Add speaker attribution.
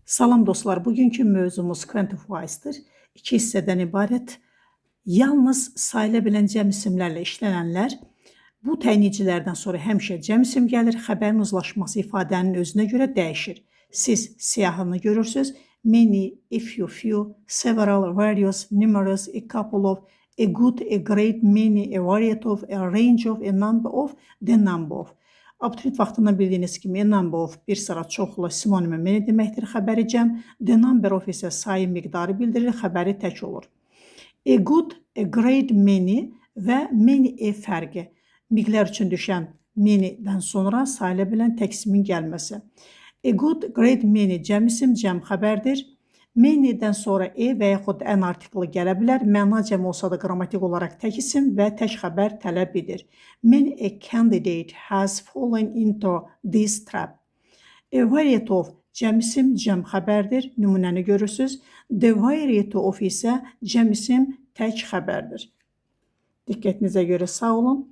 Speaker 1: Salam dostlar, bugünkü mövzumuz Quantifies'dir. İki hissədən ibarət. Yalnız sayıla bilən cəm isimlərlə işlənənlər bu təyinləyicilərdən sonra həmişə cəm isim gəlir. Xəbərin uzlaşması ifadənin özünə görə dəyişir. Siz siyahını görürsüz. Many, a few, few, several, various, numerous, a couple of, a good, a great many, a variety of, a range of, a number of, the number of. Abituriyent vaxtından bildiyiniz kimi a number of bir sıra çoxlu sinonimi many deməkdir, xəbəri cəm. The number of isə sayı miqdarı bildirir, xəbəri tək olur. A good, a great many və many a fərqi. Miqlər üçün düşən many-dən sonra sayıla bilən tək ismin gəlməsi. A good, great many cəm isim, cəm xəbərdir. Many-dən sonra a və yaxud an artiklı gələ bilər. Məna cəm olsa da qrammatik olaraq tək isim və tək xəbər tələb edir. Many a candidate has fallen into this trap. A variety of cəm isim, cəm xəbərdir. Nümunəni görürsüz. The variety of isə cəm isim, tək xəbərdir. Diqqətinizə görə sağ olun.